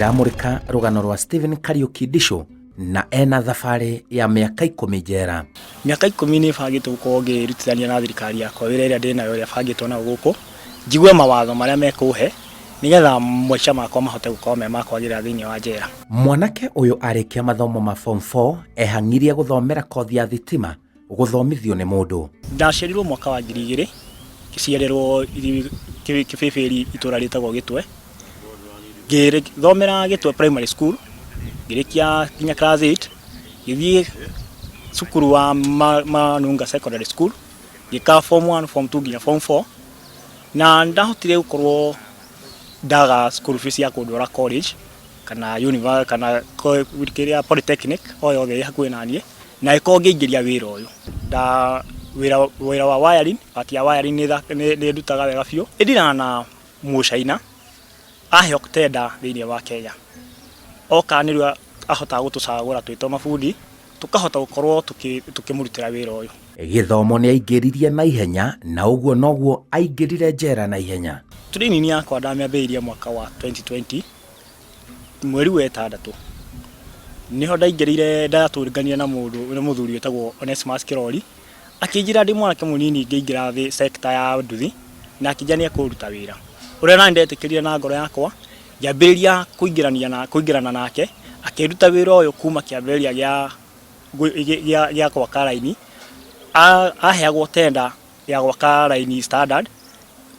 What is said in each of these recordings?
Ĩramũrĩka rũgano rwa Stephen Kariuki Ndicũ na ena thabarĩ ya mĩaka 10 njera. Mĩaka 10 nĩ bangĩtwo gũkorwo ngĩrutithania na thirikari yakwa wĩra ĩrĩa ndĩnayo ĩrĩa bangĩtwo nayo gũkũ, njigue mawatho marĩa mekũhe nĩgetha maica makwa mahote gũkorwo me ma kwagĩrĩra thĩinĩ wa njera. Mwanake ũyũ arĩkia mathomo ma form 4 ehang'irie gũthomera kothi ya thitima gũthomithio nĩ mũndũ. Ndaciarirwo mwaka wa 2000, ngĩciarĩrwo Kĩbĩbĩri itũra rĩtagwo Gĩtwe. Ngĩthomera Gĩtwe Primary School, ngĩrĩkia nginya class 8, ngĩthiĩ cukuru wa Manunga Secondary School, ngĩka form 1, form 2 nginya form 4, na nĩndahotire gũkorwo ndaga school fees ya kũndwara college kana kana kĩrĩa polytechnic o yothe ĩ hakuhĩ naniĩ, na ĩkorwo ngĩingĩria wĩra ũyũ. Nda wĩra wĩra wa wiring, part ya wiring nĩ ndutaga wega biũ. Ĩndiraga na Mũcaina aheo tender thĩinĩ wa Kenya. Oka nĩrĩo ahotaga gũtũcagũra twĩ ta mabundi, tũkahota gũkorwo tũkĩmũrutĩra wĩra ũyũ. Gĩthomo nĩ aingĩririe na ihenya na ũguo noguo aingĩrire njera na ihenya. Training yakwa ndamĩambĩrĩirie mwaka wa 2020 mweri wa ĩtandatũ. Nĩho ndaingĩrĩire ndatũnganire na mũndũ na mũthuri wĩtagwo Onesmus Kĩrori, akĩnjĩra ndĩ mwanake mũnini ngĩingĩra sector ya nduthi na akĩnjĩra nĩ ekũnduta wĩra. Ũrĩa nani ndetĩkĩrire na ngoro yakwa, ngĩambĩrĩria kũingĩrania na kũingĩrana nake, akĩnduta wĩra ũyũ kuma kĩambĩrĩria gĩa gĩa gwaka raini. Aheagwo tender ya gwaka raini standard,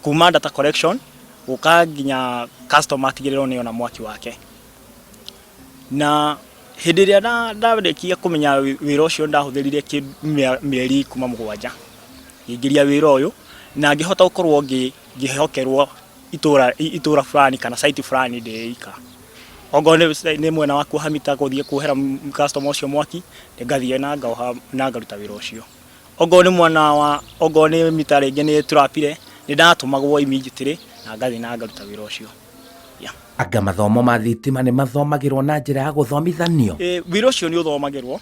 kuma data collection gũka nginya customer atigĩrĩrwo nĩ ona mwaki wake. Na hĩndĩ ĩrĩa ndarĩkia kũmenya wĩra ũcio ndahũthĩrire mĩeri kuma 7 ngĩingĩria wĩra ũyũ na ngĩhota gũkorwo ngĩhokerwo itũra itũra fulani kana site fulani ndĩ ika. Okorwo nĩ mwena wa kuoha mita gũthiĩ kuohera customer ũcio mwaki, ngathiĩ na ngaoha na ngaruta wĩra ũcio. Okorwo nĩ mwena wa okorwo nĩ mita rĩngĩ nĩ ĩturapire, nĩ ndatũmagwo immediately na ngathiĩ na ngaruta wĩra ũcio. Yeah. Anga mathomo ma thitima nĩ mathomagĩrwo na njĩra ya gũthomithanio? Wĩra ũcio nĩ ũthomagĩrwo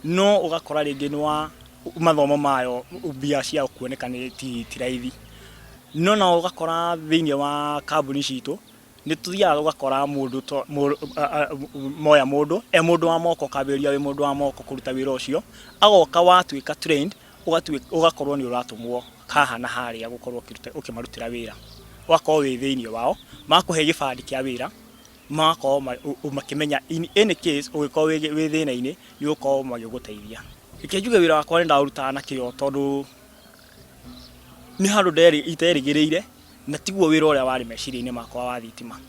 no ũgakora rĩngĩ nĩ wa mathomo mayo mbia cia kuoneka nĩ ti raithi. No na ũgakora thĩinĩ wa kambuni citũ nĩ tũthiaga ũgakora mũndũ moya mũndũ e mũndũ wa moko, ũkambĩrĩria wĩ mũndũ wa moko kũruta wĩra ũcio, agoka watuĩka trained ũgakorwo nĩ ũratũmwo haha na harĩa gũkorwo ũkĩmarutĩra wĩra. Ũgakorwo wĩ thĩinĩ wao, magakũhe gĩbandĩ kĩa wĩra, magakorwo makĩmenya in any case ũngĩkorwo wĩ thĩna-inĩ nĩ ũgũkorwo magĩgũteithia. Reke njuge wĩra wakwa nĩ ndaũrutaga na kĩo tondũ nĩ handũ iterĩgĩrĩire na tiguo wĩra ũrĩa warĩ meciria-inĩ makwa wa thitima.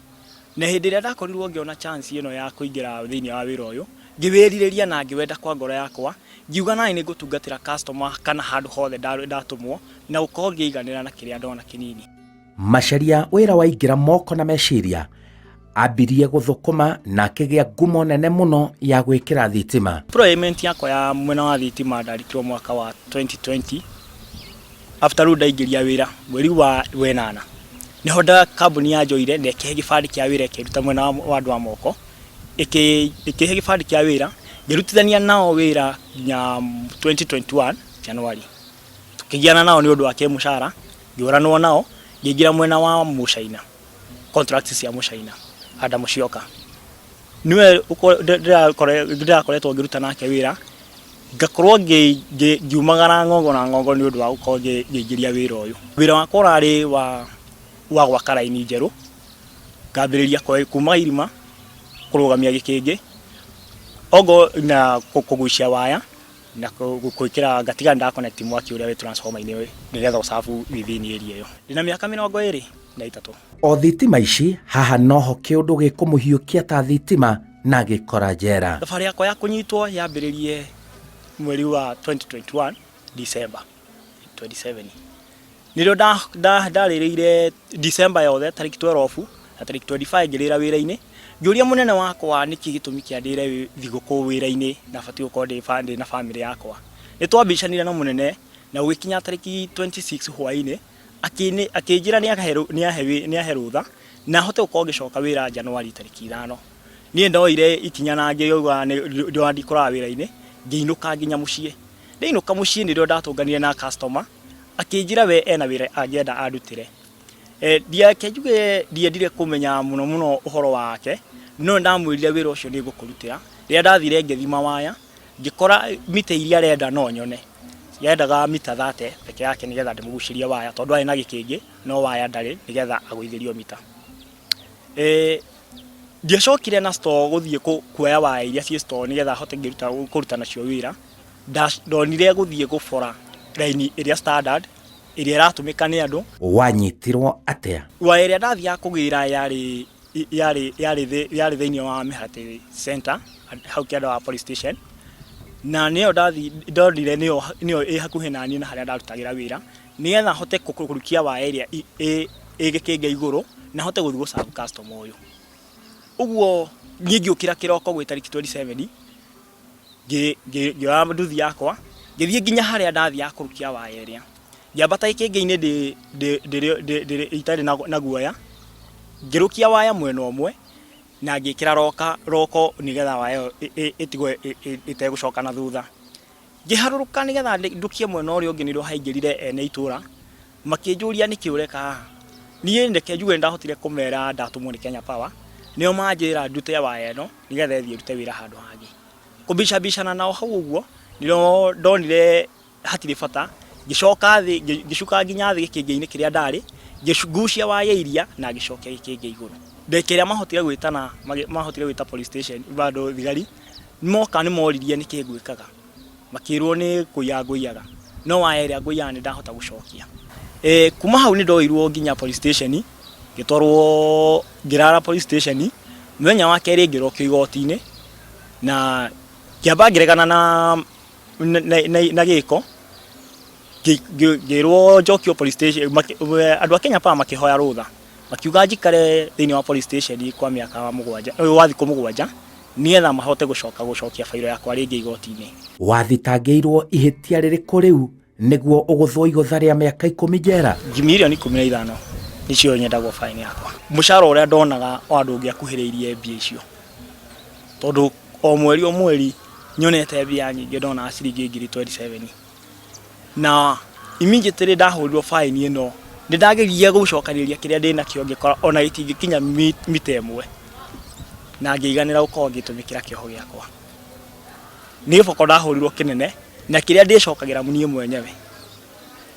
Na hĩndĩ ĩrĩa ndakorirwo ngĩona chance ĩno ya kũingĩra thĩinĩ wa wĩra ũyũ, ngĩwĩrirĩria na ngĩwenda kwa ngoro yakwa, ngiuga nani nĩ ngũtungatĩra customer kana handũ hothe ndatũmwo na gũkorwo ngĩiganĩra na kĩrĩa ndona kĩnini. Macharia wĩra waingĩra moko na meciria, ambirie gũthũkũma na akĩgĩa ngumo nene mũno ya gwĩkĩra thitima. Employment yakwa ya mwena wa thitima ndarĩkirio mwaka wa 2020 after rĩu ndaingĩria wĩra mweri wa wenana nĩho nda kambuni yanjoire na ĩkĩhe gĩbandĩ kĩa wĩra ĩkĩruta mwena wa andũ a moko, ĩkĩhe gĩbandĩ kĩa wĩra ngĩrutithania nao wĩra nginya 2021 January. Tũkĩgiana nao nĩ ũndũ wa kĩmũcara, ngĩũranwo nao ngĩingĩra mwena wa mũcaina, contract cia mũcaina Adam Musyoka. Nĩwe ndĩrakoretwo ngĩruta nake wĩra, ngakorwo ngiumagara ng'ongo na ng'ongo nĩ ũndũ wa gũkorwo ngĩingĩria wĩra ũyũ. Wĩra wakwa ũrarĩ wa gwaka raini njerũ, ngambĩrĩria kuma irima, kũrũgamia gĩkĩngĩ, na kũgucia waya na gwĩkĩra ngatiga nĩ nda connect mwaki ũrĩa wĩ transformer -inĩ nĩgetha ũ serve within area ĩyo. Ndĩna mĩaka 23. O thitima ici, haha noho kĩũndũ gĩkũmũhiũkia ta thitima na agĩkora njera. Thabarĩ yakwa ya kũnyitwo yambĩrĩrie mweri wa 2021 December 27. Nĩrĩo ndarĩrĩire December yothe tarĩki 12 na tarĩki 25 ngĩrĩra wĩra-inĩ. Ngĩũria mũnene wakwa nĩkĩ gĩtũmi kĩa ndĩre thigũkũ wĩra-inĩ na batiĩ gũkorwo ndĩ na bamĩrĩ yakwa. Nĩ twambicanire na mũnene na gũgĩkinya tarĩki 26 hwaĩ-inĩ akĩnjĩra nĩ ahe rũtha na hote gũkorwo ngĩcoka wĩra January tarĩki 5. Niĩ ndoire ikinya na ngĩuga ndikũraga wĩra-inĩ, ngĩinũka nginya mũciĩ. Ndainũka mũciĩ nĩrĩo ndatũnganire na customer akĩnjĩra we ena wĩra angĩenda andutĩre. Reke njuge ndiendire kũmenya mũno mũno ũhoro wake, no nĩndamwĩrire wĩra ũcio nĩ ngũkũrutĩra. Rĩrĩa ndathire ngĩthima waya, ngĩkora mita iria arenda no nyone. Endaga mita 30 peke yake nĩgetha ndĩmũgucĩrie waya, tondũ arĩ na gĩkĩngĩ no waya ndarĩ nĩgetha agũithĩrio mita. Ndiacokire na store gũthiĩ kuoya waya iria ciĩ store nĩgetha hote kũruta nacio wĩra. Ndonire gũthiĩ gũbora raini ĩrĩa standard ĩrĩa ĩratũmĩka nĩ andũ. Wanyitirwo atĩa? Waya ĩrĩa ndathiaga kũgĩra yarĩ yarĩ yarĩ yarĩ thĩinĩ wa Mĩharatĩ Center hau kĩanda wa police station, na nĩyo ndonire nĩyo nĩyo ĩ hakuhĩ naniĩ na harĩa ndarutagĩra wĩra, nĩgetha hote kũrukia waya ĩrĩa ĩ gĩkĩngĩ igũrũ na hote gũthiĩ gũ serve customer ũyũ. Ũguo niĩ ngĩũkĩra kĩroko gwĩ tarĩki 27 ngĩoya nduthi yakwa ngĩthiĩ nginya harĩa ndathiaga kũrukia waya ĩrĩa. Ngĩambata gĩkĩngĩ-inĩ itarĩ na guoya, ngĩrũkia waya mwena ũmwe na ngĩkĩra roko nĩgetha waya ĩyo ĩtigwo ĩtegũcoka na thutha. Ngĩharũrũka nĩgetha ndũkie mwena ũrĩa ũngĩ nĩrĩo haingĩrire ene itũra, makĩnjũria nĩkĩ ũreka haha. Niĩ reke njuge nĩndahotire kũmera ndatũmwo nĩ Kenya Power, nĩo manjĩra ndute waya ĩno nĩgetha ĩthiĩ ĩrute wĩra handũ hangĩ. Kũbicabicana nao hau ũguo, nĩrĩo ndonire hatirĩ bata, ngĩcoka thĩ, ngĩcuka nginya thĩ gĩkĩngĩ-inĩ kĩrĩa ndarĩ, ngĩgucia waya iria na ngĩcokia gĩkĩngĩ igũrũ. Ndagĩka ĩrĩa mahotire gwĩtana, mahotire gwĩta police station, bado thigari, moka nĩ moririe nĩkĩ ngwĩkaga, makĩrwo nĩ kũiya ngũiyaga, no waya ĩrĩa ngũiyaga nĩ ndahota gũcokia. Kuma hau nĩ ndoirwo nginya police station, ngĩtwarwo ngĩrara police station, mũthenya wa kerĩ ngĩrokio igoti-inĩ, na ngĩamba ngĩregana na gĩko, ngĩrwo njokio police station, andũ a Kenya Power makĩhoya rũtha, makiuga njikare thĩinĩ wa police station kwa mĩaka mũgwanja, wa thikũ mũgwanja, nĩgetha mahote gũcoka gũcokia bairo yakwa rĩngĩ igoti-inĩ. Wathitangĩirwo ihĩtia rĩrĩkũ rĩu nĩguo ũgũthwo igũtha rĩa mĩaka 10 njera? Mirioni 15 nĩcio nyendagwo fine yakwa. Mũcara ũrĩa ndonaga wa ndũngĩakuhĩrĩirie mbia icio, tondũ o mweri o mweri nyonete mbia nyingĩ ndonaga ciringi ngiri 27. Na immediately ndahũrirwo fine ĩno nĩ ndageririe gũcokanĩrĩria kĩrĩa ndĩnakĩo ngĩkora ona gĩtingĩkinya mita ĩmwe, na ngĩiganĩra gũkorwo ngĩtũmĩkĩra kĩoho gĩakwa. Nĩ gĩboko ndahũrirwo kĩnene, na kĩrĩa ndĩcokagĩra niĩ mwenyewe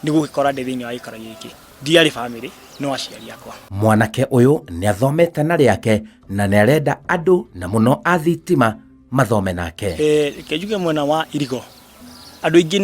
nĩ gũgĩkora ndĩ thĩinĩ wa gĩikaro gĩkĩ. Ndiarĩ bamĩrĩ, no aciari akwa. Mwanake ũyũ nĩ athomete na rĩake na nĩ arenda andũ na mũno a thitima mathome nake. Reke njuge mwena wa Irigo andũ aingĩ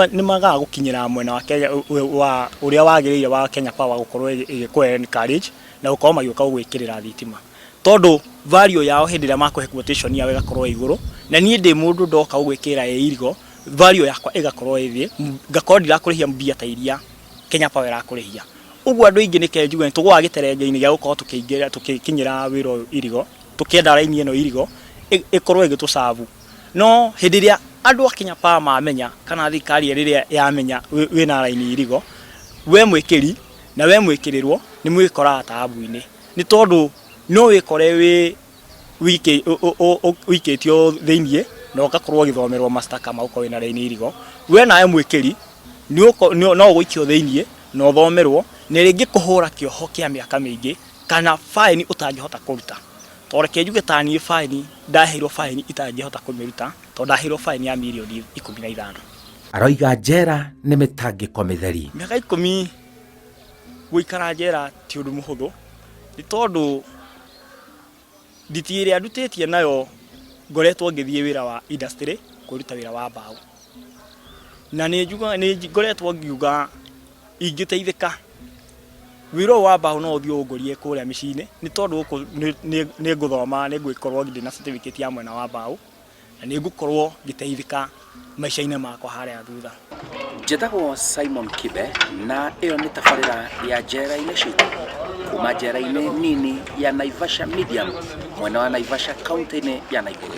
nĩ magaga gũkinyĩra mwena wa Kenya wa ũrĩa wagĩrĩire wa Kenya Power gũkorwo ĩgĩkũ encourage na gũkorwo magĩũka gũgwĩkĩrĩra thitima, tondũ value yao hĩndĩ ĩrĩa makũhe quotation yao ĩgakorwo ĩ igũrũ, na niĩ ndĩ mũndũ ndoka gũgwĩkĩrĩra ĩ Irigo value yakwa ĩgakorwo ĩ thĩ, ngakorwo ndirakũrĩhia mbia ta iria Kenya Power ĩrakũrĩhia. Ũguo andũ aingĩ nĩke njuge nĩ tũgũaga gĩterengeinĩ gĩa gũkorwo tũkĩingĩra tũgĩkinyĩra wĩra ũyũ Irigo, tũkĩenda raini ĩno Irigo ĩkorwo ĩgĩtũ serve. No hĩndĩ ĩrĩa andũ a Kenya Power mamenya kana thirikari rĩrĩa yamenya wĩna raini Irigo, we mwĩkĩri na we mwĩkĩrĩrwo nĩ mwĩkoraga taabu-inĩ, nĩ tondũ no wĩkore wĩ wĩikĩtio thĩiniĩ na ũgakorwo ũgĩthomerwo mashtaka ma gũkorwo wĩna raini Irigo. We nawe mwĩkĩri no ũgũikio thĩiniĩ na ũthomerwo na rĩngĩ kũhũra kĩoho kĩa mĩaka mĩingĩ kana fine ũtangĩhota kũruta. Tondũ reke njuge ta niĩ fine ndaheirwo fine itangĩhota kũmĩruta tondũ ndaheirwo fine ya mirioni 15. Aroiga njera nĩ mĩtangĩko mĩtheri. Mĩaka 10 gũikara njera ti ũndũ mũhũthũ, nĩ tondũ nditi ĩrĩa ndutĩtie nayo ngoretwo ngĩthiĩ wĩra wa industry kwĩruta wĩra wa mbaũ. Na nĩ ngoretwo ngiuga ingĩteithĩka wĩra ũyũ wa mbaũ no ũthiĩ ũngũrie kũrĩa mĩciĩ-inĩ, nĩ tondũ gũkũ nĩ ngũthoma, nĩ ngũgĩkorwo ndĩna certificate ya mwena wa mbaũ, na nĩ ngũkorwo ngĩteithĩka maica-inĩ makwa harĩa thutha. Njĩtagwo Simon Kibe na ĩyo nĩ tabarĩra ya njera-inĩ citũ kuma njera-inĩ nini ya Naivasha Medium mwena wa Naivasha kaunti-inĩ ya Nakuru.